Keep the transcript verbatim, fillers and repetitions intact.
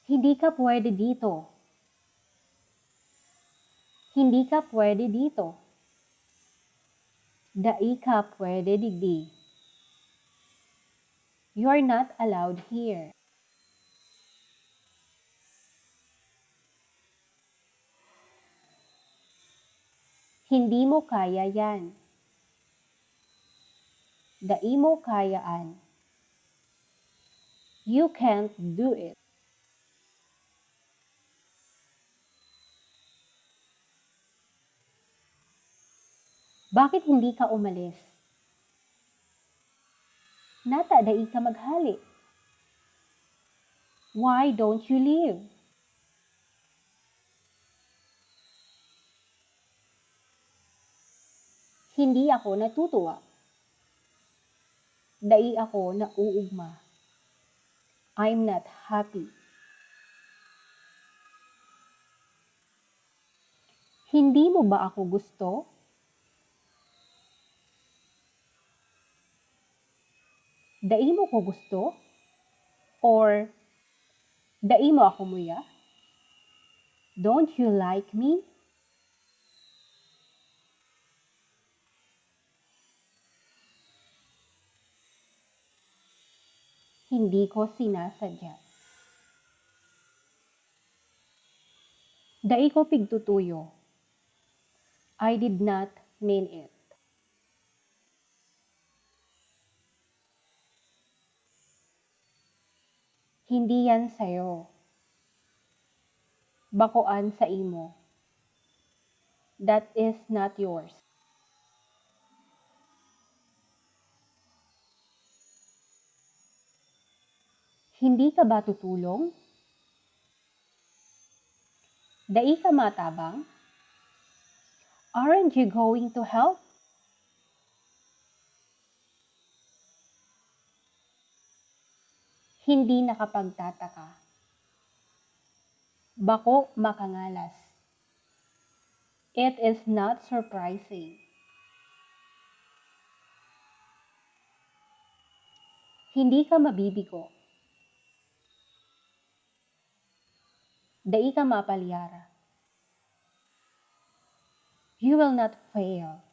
Hindi ka pwede dito. Hindi ka pwede dito. Dai ka pwede digdi. You're not allowed here. Hindi mo kaya yan. Dai mo kaya an. You can't do it. Bakit hindi ka umalis? Nata dai ka maghale? Why don't you leave? Hindi ako natutuwa. Dai ako nauugma. I'm not happy. Hindi mo ba ako gusto? Dai mo ko gusto? Or dai mo ako muya? Don't you like me? Hindi ko sinasadya. Dai ko pigtutuyo. I did not mean it. Hindi yan sayo. Bako an saimo. That is not yours. Hindi ka ba tutulong? Dai ka matabang? Aren't you going to help? Hindi nakapagtataka. Bako makangalas. It is not surprising. Hindi ka mabibigo. Dai ka mapalyara. You will not fail.